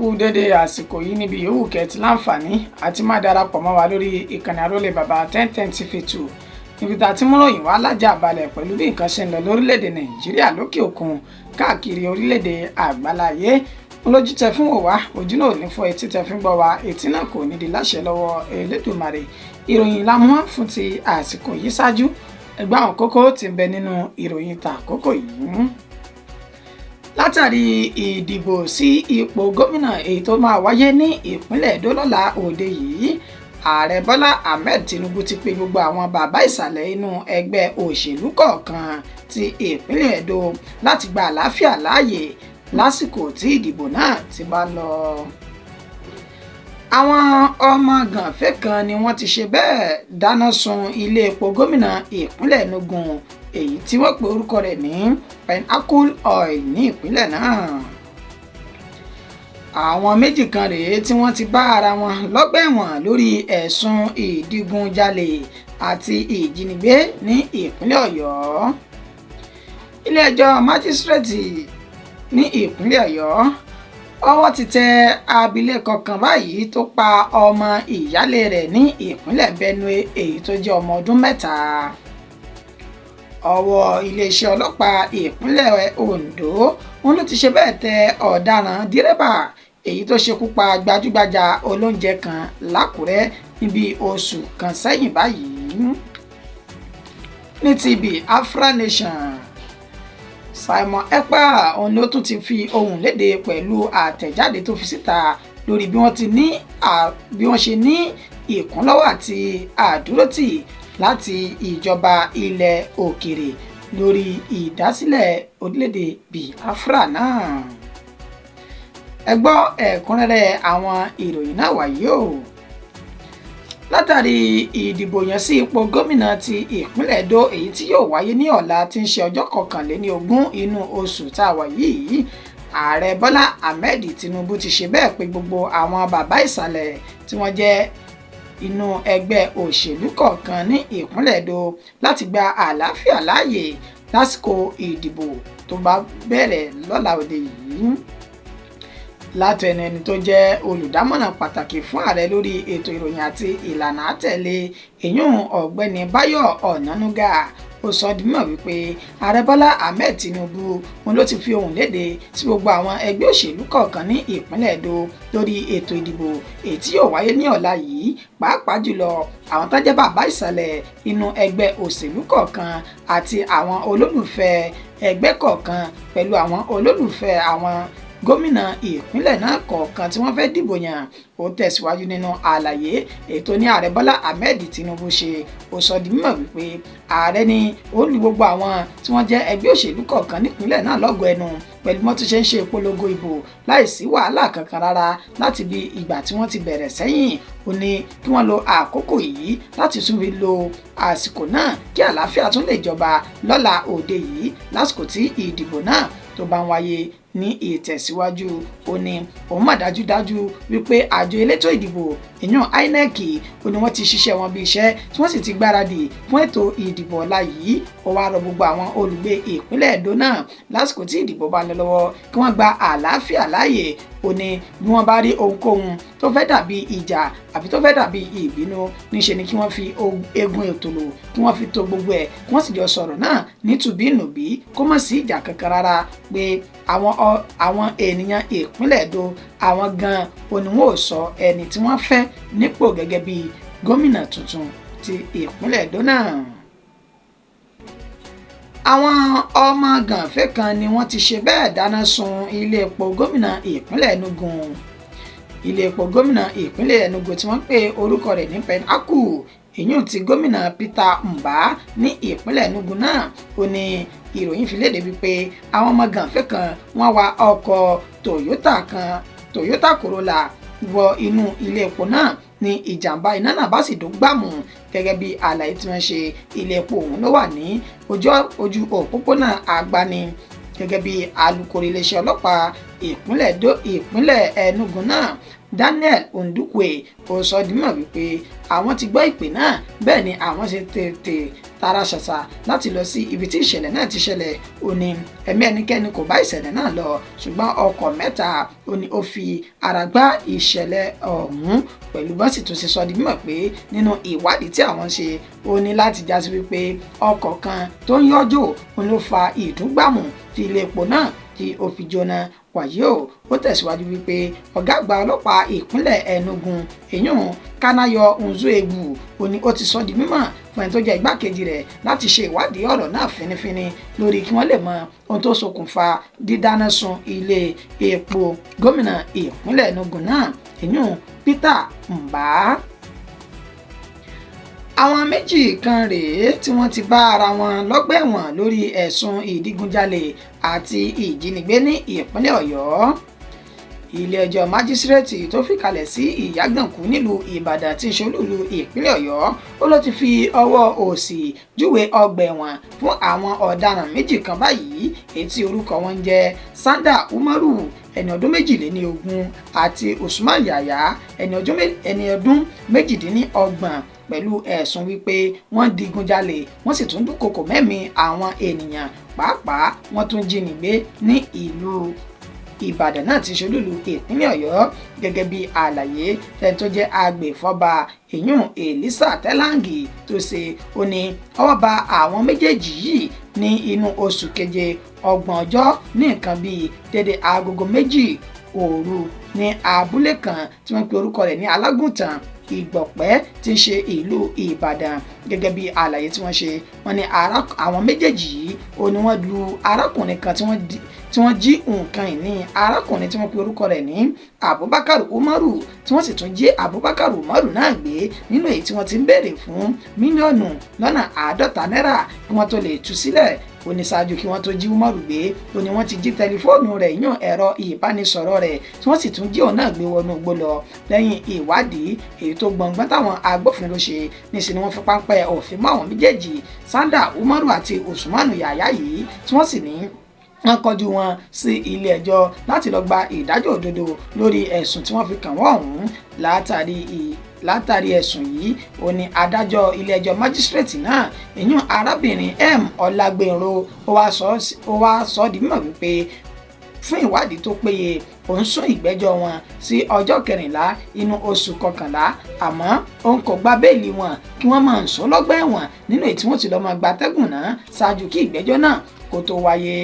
Kú dédé àsìkò yìí níbi yòówù kẹ́ ti láǹfààní àti má darapọ̀ mọ́ wa lórí ìkànnì Àrólé Bàbá 1010 TV 2, níbi tá a ti mú ròyìn wá lájà balẹ̀ pẹ̀lú bí nǹkan ṣe ń lọ lórílẹ̀‐èdè Nàìjíríà, lókè òkun, káàkiri orílẹ̀‐èdè àgbáláyé. Olójú tẹ fún wò wá, ojú náà ò ní fọ́. Etí tẹ fún gbọ́ wa, etí náà kò ní di láṣẹ lọ́wọ́ Elédùmarè. Ìròyìn la mú fún ti àsìkò yìí. Ṣáájú, ẹgbẹ́ àwọn kókó tí ń bẹ nínú ìròyìn tàkókò yìí: látàrí ìdìbò sí ipò gómìnà èyí tó máa wáyé ní ìpínlẹ̀ Èdó lọ́la òde yìí, Ààrẹ Bọ́lá Ahmed Tinubu ti pe gbogbo àwọn bàbá ìsàlẹ̀ inú ẹgbẹ́ òṣèlú kọ̀ọ̀kan ti ìpínlẹ̀ Èdó láti gba àlàáfíà láàyè lásìkò tí ìdìbò náà ti bá lọ. Àwọn ọmọ gànfẹ́ kan ni wọ́n ti ṣe bẹ́ẹ̀ dáná sun ilé epo gómìnà ìpínlẹ̀ Enugu, èyí tí wọ́n pe orúkọ rẹ̀ ní Pinnacle Oil ní ìpínlẹ̀ náà. Àwọn méjì kan rèé tí wọ́n ti bá ara wọn lọ́gbà ẹ̀wọ̀n lórí ẹ̀sùn ìdígunjalè àti ìjínigbé ní ìpínlẹ̀ Ọ̀yọ́. Ilé-ẹjọ́ májísrèètì ní ìpínlẹ̀ Ọ̀yọ́, ọwọ́ ti tẹ abilékọ kan báyìí tó pa ọmọ ìyáálé rẹ̀ ní ìpínlẹ̀ Benue, èyí tó jẹ́ ọmọ ọdún 3. Ọwọ́ iléeṣẹ́ ọlọ́pàá ìpínlẹ̀ Ondo wọn ló ti ṣe bẹ́ẹ̀ tẹ ọ̀daràn dírẹ́bà èyí tó ṣekú pa gbajúgbajà olóúnjẹ kan lákùrẹ́ níbi oṣù kan sẹ́yìn báyìí. Ní ti Biafra Nation, Simon Ekpa òun ló tún ti fi ohùn léde pẹ̀lú àtẹ̀jáde tó fi síta lórí bí wọ́n ṣe ní ìkúnlọ́wọ́ àti àdúrótì láti ìjọba ilẹ̀ òkèrè lórí ìdásílẹ̀ orílẹ̀-èdè Biafra náà. Ẹ gbọ́ ẹ̀kúnrẹ́rẹ́ àwọn ìròyìn náà wàyí o. Látàrí ìdìbò yàn sí ipò gómìnà ti ìpínlẹ̀ Èdó, èyí tí yóò wáyé ní ọ̀la tí ń ṣe ọjọ́ 21 inú oṣù tá a wà yìí, Ààrẹ Bọ́lá Ahmed Tinubu ti ṣe bẹ́ẹ̀ pé gbogbo àwọn bàbá ìsàlẹ̀ tí wọ́n jẹ́ inú ẹgbẹ́ òṣèlú kọ̀ọ̀kan ní ìpínlẹ̀ Èdó láti gba àlàáfíà láàyè lásìkò ìdìbò tó bá bẹ̀rẹ̀ lọ́la òde yìí. Látẹnu ẹni tó jẹ́ olùdámọ̀ràn pàtàkì fún ààrẹ lórí ètò ìròyìn àti ìlànà àtẹ̀lé èyún, Ọ̀gbẹ́ni Báyọ̀ Ọ̀nànúgà, ó sọ di mímọ̀ wípé Ààrẹ Bọ́lá Ahmed Tinubu òun ló ti fi ohùn léde sí gbogbo àwọn ẹgbẹ́ òṣèlú kọ̀ọ̀kan ní ìpínlẹ̀ Èdó lórí ètò ìdìbò èyí tí yóò wáyé ní ọ̀la yìí, pàápàá jùlọ àwọn tó jẹ́ bàbá ìsàlẹ̀ inú ẹgbẹ́ òṣèlú kọ̀ọ̀kan àti àwọn olólùfẹ́ ẹgbẹ́ kọ̀ọ̀kan pẹ̀lú àwọn olólùfẹ́ àwọn gómìnà ìpínlẹ̀ náà kọ̀ọ̀kan tí wọ́n fẹ́ dìbò yàn. Ó tẹ̀síwájú nínú àlàyé ètò ní Ààrẹ Bọ́lá Ahmed Tinubu ṣe. Ó sọ di mímọ̀ wípé ààrẹ ni ó lu gbogbo àwọn tí wọ́n jẹ́ ẹgbẹ́ òṣèlú kọ̀ọ̀kan nípínlẹ̀ náà lọ́gọ̀ọ́ ẹnu pẹ̀lú bí wọ́n ti ṣe ń ṣe ìpolongo ìbò láìsí wàhálà kankan rárá láti bí ìgbà tí wọ́n ti bẹ̀rẹ̀ sẹ́yìn. Ó ní kí wọ́n lo àkókò yìí láti tún fi lo àsìkò náà kí àlàáfíà tún lè jọba lọ́la òde yìí lásìkò tí ìdìbò náà tó bá ń wáyé. Ní ìtẹ̀síwájú, ó ní òun mọ̀ dájúdájú wípé àjọ elétò ìdìbò ìyún INEC, ó ní wọ́n ti ṣiṣẹ́ wọn bí iṣẹ́, tí wọ́n sì ti gbáradì fún ètò ìdìbò ọ̀la yìí. Ó wá rọ gbogbo àwọn olùgbé ìpínlẹ̀ Èdó náà lásìkò tí ìdìbò bá ń lọ lọ́wọ́ kí wọ́n gba àlàáfíà láàyè. Ó ní bí wọ́n bá rí ohunkóhun tó fẹ́ dàbí ìjà àbí tó fẹ́ dàbí ìbínú, níṣe ni kí wọ́n fi egun ètò lò, kí wọ́n fi tó gbogbo ẹ̀, kí wọ́n sì jọ sọ̀rọ̀ náà nítùbí-nùbí, kó má sí ìjà kankan rárá, pé àwọn ènìyàn ìpínlẹ̀ Èdó, àwọn gan-an ò ní wọn ò sọ ẹni tí wọ́n fẹ́ nípò gẹ́gẹ́ bí gómìnà tuntun ti ìpínlẹ̀ Èdó náà. Àwọn ọmọ gànfẹ́ kan ni wọ́n ti ṣe bẹ́ẹ̀ dáná sun ilé epo gómìnà ìpínlẹ̀ Enugu, ilé epo gómìnà ìpínlẹ̀ Enugu tí wọ́n pe orúkọ rẹ̀ ní Pinnacle, ìyún ti Gómìnà Peter Mbah ní ìpínlẹ̀ Enugu náà. Ó ní ìròyìn fi léde wípé àwọn ọmọ gànfẹ́ kan, wọ́n wa ọkọ̀ Toyota kan, Toyota Corolla, wọ inú ilé epo náà ní ìjàmbá iná náà bá sì dún gbàmù. Gẹ́gẹ́ bí àlàyé tí wọ́n ṣe, ilé epo ọ̀hún ló wà ní ojú òpópónà Agbani. Gẹ́gẹ́ bí alukoro iléeṣẹ́ ọlọ́pàá Ìpínlẹ̀ Enugu náà, Daniel Ndukwe, ó sọ di mímọ̀ wípé àwọn ti gbọ́ ìpè náà, bẹ́ẹ̀ ni àwọn ṣe tètè tara ṣàṣà láti lọ sí ibi tí ìṣẹ̀lẹ̀ náà ti ṣẹlẹ̀. Ó ní ẹ̀mí ẹnikẹ́ni kò bá ìṣẹ̀lẹ̀ náà lọ, ṣùgbọ́n ọkọ̀ mẹ́ta, ó ní ó fi ara gbá ìṣẹ̀lẹ̀ ọ̀hún pẹ̀lú bọ́n sì tún ṣe sọ di mímọ̀ pé nínú ìwádìí tí àwọn ṣe, ó ní láti jásí wípé ọkọ̀ kan tó ń yọjò òun ló fa ìdúgbàmù tí ilé epo náà tí ó fi jóná. Wàyí o, ó tẹ̀síwájú wípé ọ̀gá àgbà ọlọ́pàá ìpínlẹ̀ Enugu, èyún Kanayo Nzuegbu, ó ní ó ti sọ di mímọ̀ fún ẹni tó jẹ́ igbákejì rẹ̀ láti ṣe ìwádìí ọ̀rọ̀ náà fínífíní lórí kí wọ́n lè mọ ohun tó ṣokùnfà dídáná sun ilé epo gómìnà ìpínlẹ̀ Enugu náà, èyún Peter Mbah. Àwọn méjì kan rèé tí wọ́n ti bá ara wọn lọ́gbà ẹ̀wọ̀n lórí ẹ̀sùn ìdígunjalè àti ìjínigbé ní ìpínlẹ̀ Ọ̀yọ́. Ilé-ẹjọ́ májísrèètì tó fìkàlẹ̀ sí Ìyàgànkù nílùú Ìbàdàn tí ń ṣolúìlú ìpínlẹ̀ Ọ̀yọ́, ó ló ti fi ọwọ́ òsì júwe ọgbà ẹ̀wọ̀n fún àwọn ọ̀daràn méjì kan báyìí, èyí tí orúkọ wọn ń jẹ́ Sanda Umaru, ẹni ọdún 22, àti Usman Yahaya, ẹni ọdún 28, pẹ̀lú ẹ̀sùn wípé wọ́n digunjalè, wọ́n sì tún dúnkokò mẹ́mìí àwọn ènìyàn, pàápàá wọ́n tún jínigbé ní ìlú Ìbàdàn náà ti ṣolúlu ìpínlẹ̀ Ọ̀yọ́. Gẹ́gẹ́ bí àlàyé tẹni tó jẹ́ agbèfọ́ba, ìyún Elisa Tẹ́láǹgì, tó ṣe, ó ní ọwọ́ bá àwọn méjèèjì yìí ní inú oṣù keje, 30 ọjọ́, ní nǹkan bíi dédé aagogo 2 òru ní abúlé kan tí wọ́n pe orúkọ rẹ̀ ní Alágùntàn Ìgbọ̀pẹ́ tí ń ṣe ìlú Ìbàdàn. Gẹ́gẹ́ bí àlàyé tí wọ́n ṣe, wọ́n ní àwọn méjèèjì yìí, ó ní wọ́n lu arákùnrin kan tí wọ́n jí nǹkan ìní arákùnrin tí wọ́n pe orúkọ rẹ̀ ní Abubakar Umaru, tí wọ́n sì tún jí Abubakar Umaru náà gbé, nínú èyí tí wọ́n ti ń béèrè fún 50 mílíọ̀nù náírà kí wọ́n tó lè tú sílẹ̀. Ó ní ṣáájú kí wọ́n tó jí Umaru gbé, ó ní wọ́n ti jí tẹlifóònù rẹ̀, yún ẹ̀rọ ìbánisọ̀rọ̀ rẹ̀, tí wọ́n sì tún jí òun náà gbé wọnú igbó lọ. Lẹ́yìn ìwádìí èyí tó gbọ̀ngbọ́n táwọn agbófinró ṣe, níṣẹ́ ni wọ́n fi páńpẹ́ òfin mọ́ àwọn méjèèjì, Sanda Umaru àti Usmanu Yahaya yìí, tí wọ́n sì ní wọ́n kọjú wọn sí ilé ẹjọ́ láti lọ gba ìdájọ́ òdodo lórí ẹ̀sùn tí wọ́n fi kàn wọ́n ọ̀hún. Látàrí ẹ̀sùn yìí, ó ní adájọ́ ilé ẹjọ́ májísírèètì náà, ìyún arábìnrin M Ọlágbẹ̀nrò, ó wá sọ di mímọ̀ wípé fún ìwádìí tó péye, òun sún ìgbẹ́jọ́ wọn sí ọjọ́ 14 inú oṣù kọkànlá, àmọ́ òun kò gba béèlì wọn kí wọ́n máa ń sọ lọ́gbà ẹ̀wọ̀n nínú èyí tí wọ́n ti lọ́ọ́ máa gbatẹ́gùn náà ṣáájú kí ìgbẹ́jọ́ náà kó tó wáyé.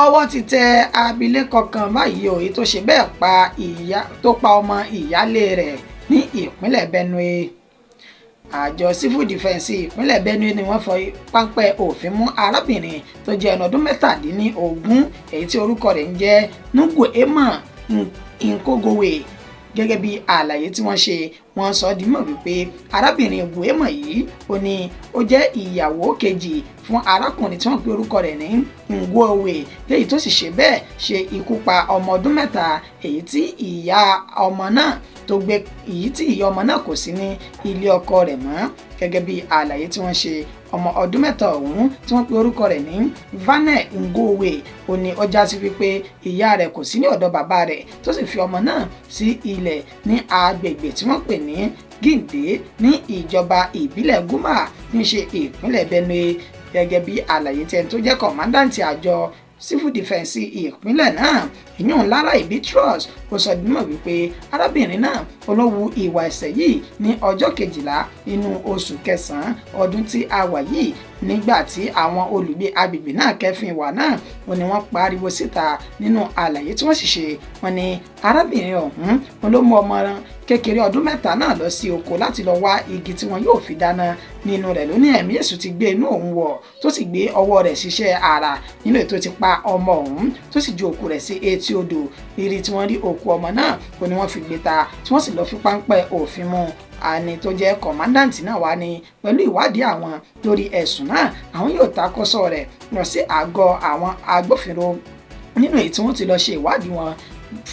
Ọwọ́ ti tẹ abilékọ kan báyìí o, èyí tó ṣe bẹ́ẹ̀ pa ìyá tó pa ọmọ ìyáálé rẹ̀ ní ìpínlẹ̀ Benue. Àjọ Civil Defence ìpínlẹ̀ Benue ni wọ́n fọ páńpẹ́ òfin mú arábìnrin tó jẹ́ ẹni ọdún 37, èyí tí orúkọ rẹ̀ ń jẹ́ Nguema Nkogowe. Gẹ́gẹ́ bí àlàyé tí wọ́n ṣe, wọ́n sọ di mọ̀ wípé arábìnrin Nguema yìí, ó ní ó jẹ́ ìyàwó kejì fún arákùnrin tí wọ́n pe orúkọ rẹ̀ ní Ngwowe, léyìí tó sì ṣe bẹ́ẹ̀ ṣe ikú pa ọmọ ọdún 3, èyí tí ìyá ọmọ náà tó gbé, èyí tí ìyá ọmọ náà kò sí ní ilé ọkọ rẹ̀ mọ́. Gẹ́gẹ́ bí àlàyé tí wọ́n ṣe, ọmọ ọdún 3 ọ̀hún tí wọ́n pe orúkọ rẹ̀ ní Vanel Ngowe, ó ní ó já sí wípé ìyá rẹ̀ kò sí ní ọ̀dọ̀ bàbá rẹ̀, tó sì fi ọmọ náà sí ilẹ̀ ní agbègbè tí wọ́n pè ní Ginde ní ìjọba ìbílẹ̀ Guma ní ṣe ìpínlẹ̀ Benue. Gẹ́gẹ́ bí àlàyé tí ẹni tó jẹ́ kọ̀mándáǹtì àjọ Civil Defence ìpínlẹ̀ náà, ìyún Lára Ibitrus, ó sọ dímọ̀ wípé arábìnrin náà olówó ìwà ẹ̀ṣẹ̀ yìí ní ọjọ́ 12 inú oṣù kẹsàn-án ọdún tí a wà yìí, nígbà tí àwọn olùgbé agbègbè náà kẹ́fìn ìwà náà, ó ní wọ́n pariwo síta. Nínú àlàyé tí wọ́n sì ṣe, wọ́n ní arábìnrin ọ̀hún ló mú ọmọ kékeré ọdún 3 náà lọ sí oko láti lọ wá igi tí wọn yóò fi dáná. Nínú rẹ̀ ló ní ẹ̀mí èṣù ti gbé inú òun wọ̀, tó sì gbé ọwọ́ rẹ̀ ṣiṣẹ́ àrà nínú ètò ti pa ọmọ ọ̀hún, tó sì ju òkú rẹ̀ sí etí odò. Rírí tí wọ́n rí òkú ọmọ náà, ó ní wọ́n fi gbé ta, tí wọ́n sì lọ fi páńpẹ́ òfin mú. Àní tó jẹ́ kọ̀mándàǹtì náà wá ní pẹ̀lú ìwádìí àwọn lórí ẹ̀sùn náà, àwọn yóò takọ́sọ rẹ̀ lọ sí àgọ́ àwọn agbófinró nínú èyí tí wọ́n ti lọ ṣe ìwádìí wọn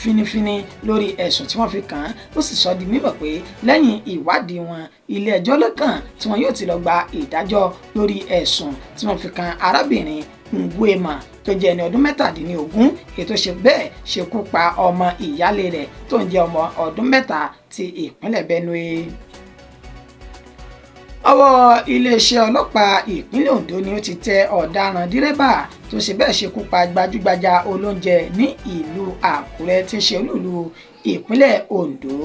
fínífíní lórí ẹ̀sùn tí wọ́n fi kàn án. Ó sì sọ di mímọ̀ pé lẹ́yìn ìwádìí wọn, ilé ẹjọ́ lọ́kàn tí wọ́n yóò ti lọ gba ìdájọ́ lórí ẹ̀sùn tí wọ́n fi kan arábìnrin. Nguema tó jẹ́ ẹni ọdún 17 ètò ṣe bẹ́ẹ̀ ṣekú pa ọmọ ìyáálé rẹ̀ tó ń jẹ́ ọmọ ọdún 3 ti ìpínlẹ̀ Benue. Ọwọ́ iléeṣẹ́ ọlọ́pàá ìpínlẹ̀ Ondo ni ó ti tẹ ọ̀daràn dírẹ́bà tó ṣe bẹ́ẹ̀ ṣekú pa gbajúgbajà olóúnjẹ ní ìlú Àkúrẹ́ tí ń ṣe olúùlú ìpínlẹ̀ Ondo.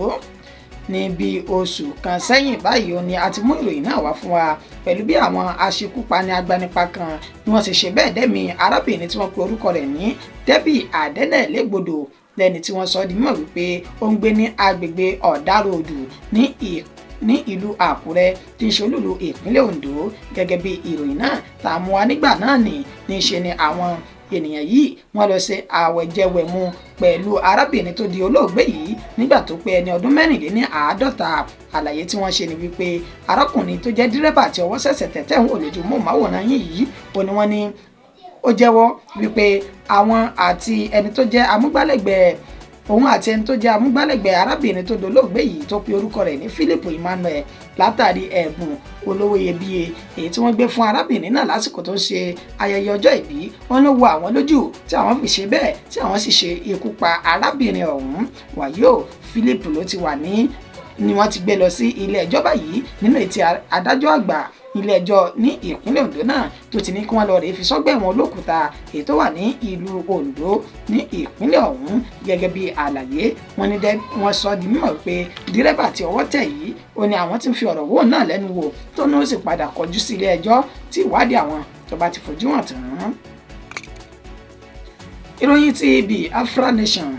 Ní bí oṣù kan sẹ́yìn báyìí ó ní a ti mú ìròyìn náà wá fún wa pẹ̀lú bí àwọn aṣekúpani agbanipa kan bí wọ́n ṣe ṣe bẹ́ẹ̀ dẹ́mi arábìnrin tí wọ́n pe orúkọ rẹ̀ ní Debbie Adẹ́nẹ̀ légbodò, lẹ́ni tí wọ́n sọ di mímọ̀ wípé ó ń gbé ní agbègbè Ọ̀dàròdù ní ìlú Àkúrẹ́ tí ń ṣe olúùlú ìpínlẹ̀ Ondo. Gẹ́gẹ́ bí ìròyìn náà tá a mú wa nígbà náà ní níṣe ni àwọn ènìyàn yìí wọ́n lọ ṣe àwẹ̀jẹwẹ̀mu pẹ̀lú arábìnrin tó di olóògbé yìí nígbà tó pé ẹni ọdún 54. Àlàyé tí wọ́n ṣe ni wípé arákùnrin tó jẹ́ dírẹ́bà tí ọwọ́ ṣẹ̀ṣẹ̀ tẹ̀tẹ̀ ń wò lójú móhùnmáwòrán yìí ó ní wọ́n ní ó jẹ́wọ́ wípé àwọn àti ẹni tó jẹ́ amúgbálẹ́gbẹ̀ẹ́ òun àti ẹni tó jẹ́ amúgbálẹ́gbẹ̀ẹ́ arábìnrin tó dolóògbé yìí tó pe orúkọ rẹ̀ ní Philip Emmanuel látàrí ẹ̀bùn olówó iyebíye èyí tí wọ́n gbé fún arábìnrin náà lásìkò tó ń ṣe ayẹyẹ ọjọ́ ìbí. Wọ́n ló wo àwọn lójú tí àwọn fi ṣe bẹ́ẹ̀ tí àwọn sì ṣe ikú pa arábìnrin ọ̀hún. Wàyí o, Philip ló ti wà ní ni wọ́n ti gbé lọ sí ilé ẹjọ́ báyìí nínú ètí adájọ́ àgbà ilé ẹjọ́ ní ìpínlẹ̀ Ondo náà tó ti ní kí wọ́n lọ rèé fi sọ́gbà ẹ̀wọ̀n Olókùúta èyí tó wà ní ìlú Ondo ní ìpínlẹ̀ ọ̀hún. Gẹ́gẹ́ bí àlàyé wọn ní wọ́n sọ di mímọ̀ pé dírẹ́bà tí ọwọ́ tẹ̀ yìí ó ní àwọn tí ń fi ọ̀rọ̀ wò náà lẹ́nu wò tó ní ó sì padà kọjú sí ilé ẹjọ́ tí ìwádìí àwọn tó bá ti fojú hàn tán. Ìròyìn ti Biafra Nation.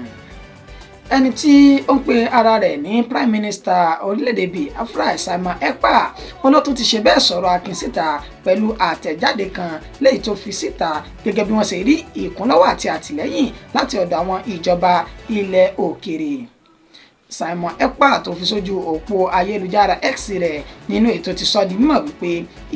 Ẹni tí ó ń pe ara rẹ̀ ní Prime Minister orílẹ̀-èdè Biafra, Simon Ekpa, wọn ló tún ti ṣe bẹ́ẹ̀ sọ̀rọ̀ akin síta pẹ̀lú àtẹ̀jáde kan léyìí tó fi síta gẹ́gẹ́ bí wọ́n ṣe rí ìkúnlọ́wọ́ àti àtìlẹ́yìn láti ọ̀dọ̀ àwọn ìjọba ilẹ̀ òkèèrè. Simon Ekpa tó fi sójú òpó ayélujára X rẹ̀ nínú ètò ti sọ di mímọ̀ wípé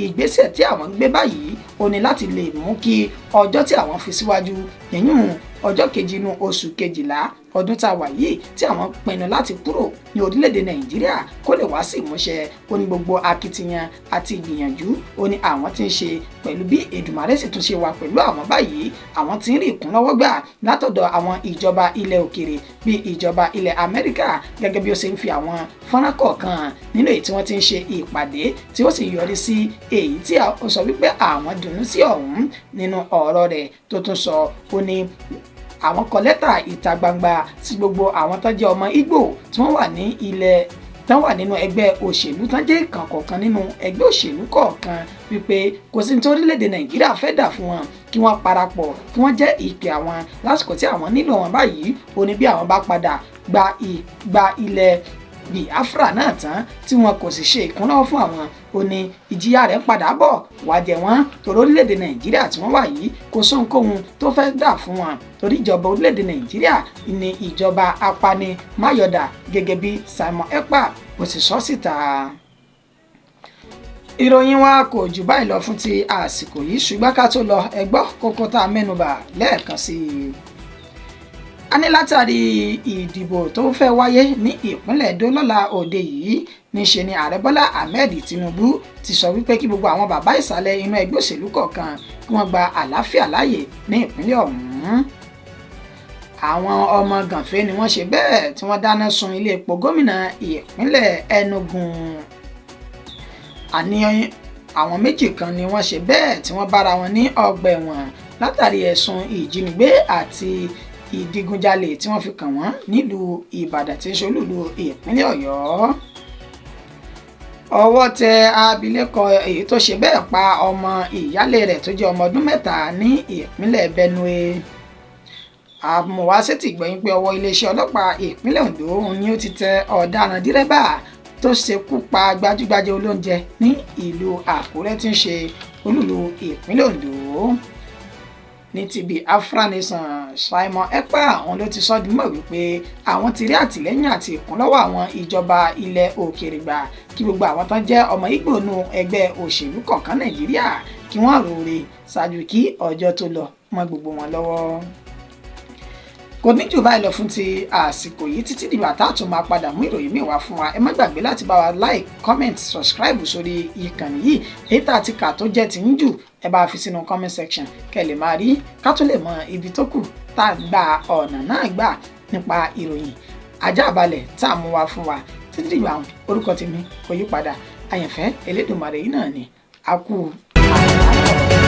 ìgbésẹ̀ tí àwọn ń gbé báyìí ó ní láti lè mú kí ọjọ́ tí àwọn fi síwájú yẹ̀yún ọjọ́ kejì inú oṣù kejìlá ọdún tá a wà yìí tí àwọn pinnu láti kúrò ní orílẹ̀-èdè Nàìjíríà kó lè wá sí ìmúṣẹ. Ó ní gbogbo akitiyan àti ìgbìyànjú ó ní àwọn tí ń ṣe pẹ̀lú bí Èdùmàrè sì tún ṣe wà pẹ̀lú àwọn báyìí, àwọn tí ń rí ìkúnlọ́wọ́ gbà látọ̀dọ̀ àwọn ìjọba ilẹ̀ òkèrè bíi ìjọba ilẹ̀ Amẹ́ríkà, gẹ́gẹ́ bí ó ṣe ń fi àwọn fọ́nrán kọ̀ọ̀kan nínú èyí tí wọ́n ti ń ṣe ìpàdé tí ó sì yọrí sí èyí tí ó sọ wípé àwọn dùnnú sí ọ̀hún. Nínú ọ̀rọ̀ rẹ̀ tó tún sọ, ó ní àwọn kọ lẹ́tà ìta gbangba sí gbogbo àwọn tó jẹ́ ọmọ Ìgbò tí wọ́n wà ní ilẹ̀ tán wà nínú ẹgbẹ́ òṣèlú tán jẹ́ ìkàn kọ̀ọ̀kan nínú ẹgbẹ́ òṣèlú kọ̀ọ̀kan wípé kò sí ní tí orílẹ̀-èdè Nàìjíríà fẹ́ dà fún wọn, kí wọ́n parapọ̀ kí wọ́n jẹ́ ìpè àwọn lásìkò tí àwọn nílò wọn báyìí. Ó ní bí àwọn bá padà gba ilẹ̀ Biafra náà tán tí wọn kò sì ṣe ìkúnlọ́wọ́ fún àwọn, ó ní ìjìyà rẹ̀ ń padà bọ̀ wá jẹ wọ́n, torí orílẹ̀-èdè Nàìjíríà tí wọ́n wà yìí kò sóhunkóhun tó fẹ́ dà fún wọn, torí ìjọba orílẹ̀-èdè Nàìjíríà ní ìjọba apani máyọ̀dà, gẹ́gẹ́ bí Simon Ekpa kò sì sọ síta. Ìròyìn wa kò jù báyìí lọ fún ti àsìkò yìí, ṣùgbọ́n ká tó lọ, ẹ gbọ́ kókó tá a mẹ́nubà lẹ́ẹ̀kan sí i. A ní látàrí ìdìbò tó fẹ́ wáyé ní ìpínlẹ̀ Èdó lọ́la òde yìí, níṣe ni Ààrẹ Bọ́lá Ahmed Tinubu ti sọ wípé kí gbogbo àwọn bàbá ìsàlẹ̀ inú ẹgbẹ́ òṣèlú kọ̀ọ̀kan kí wọ́n gba àlàáfíà láàyè ní ìpínlẹ̀ ọ̀hún. Àwọn ọmọ gànfẹ́ ni wọ́n ṣe bẹ́ẹ̀ tí wọ́n dáná sun ilé epo gómìnà ìpínlẹ̀ Enugu. Àní àwọn méjì kan ni wọ́n ṣe bẹ́ẹ̀ tí wọ́n bára wọn ní ọgbà ẹ̀wọ̀n látàrí ẹ̀sùn ìjínigbé àti ìdigunjalè tí wọ́n fi kàn wọ́n nílùú Ìbàdàn tí ń ṣolúùlú ìpínlẹ̀ Ọ̀yọ́. Ọwọ́ tẹ abilékọ èyí tó ṣe bẹ́ẹ̀ pa ọmọ ìyáálé rẹ̀ tó jẹ́ ọmọ ọdún 3 ní ìpínlẹ̀ Benue. Àmọ̀wásétì gbẹ̀yìn pé ọwọ́ iléeṣẹ́ ọlọ́pàá ìpínlẹ̀ Ondo ni ó ti tẹ ọ̀daràn dírẹ́bà tó ṣekú pa gbajúgbajà olóúnjẹ ní ìlú Àkúrẹ́ tí ń ṣe olúùlú ìpínlẹ̀ Ondo. Ní ti Biafra Nation, Simon Ekpa àwọn ló ti sọ di mọ̀ wípé àwọn ti rí àtìlẹ́yìn àti ìkúnlọ́wọ́ àwọn ìjọba ilẹ̀ òkèèrè gbà kí gbogbo àwọn tán jẹ́ ọmọ Ìgbò nù ẹgbẹ́ òṣèlú kọ̀ọ̀kan Nàìjíríà kí wọ́n ròore ṣáájú kí ọjọ́ tó lọ mọ́ gbogbo wọn lọ́wọ́. Kò ní jù báyìí lọ fún ti àsìkò yìí títí dìgbà tá a tún máa padà mú ìròyìn míì wá fún wa. Ẹ má gbàgbé láti bá wa like, comment, subscribe sórí ìkànnì yìí. Èyí tá a ti kà tó jẹ́ ti ń jù, Ẹ bá fi sínú comment section kẹ́ lè máa rí, ká tún lè mọ ibi tó kù tá a gba ọ̀nà náà gbà nípa ìròyìn ajábalẹ̀ tá a mú wá fún wa títí dìgbà. Orúkọ tèmi kò yí padà, Àyànfẹ́ Elédùmarè yìí náà ni. A kú àlàáfíà.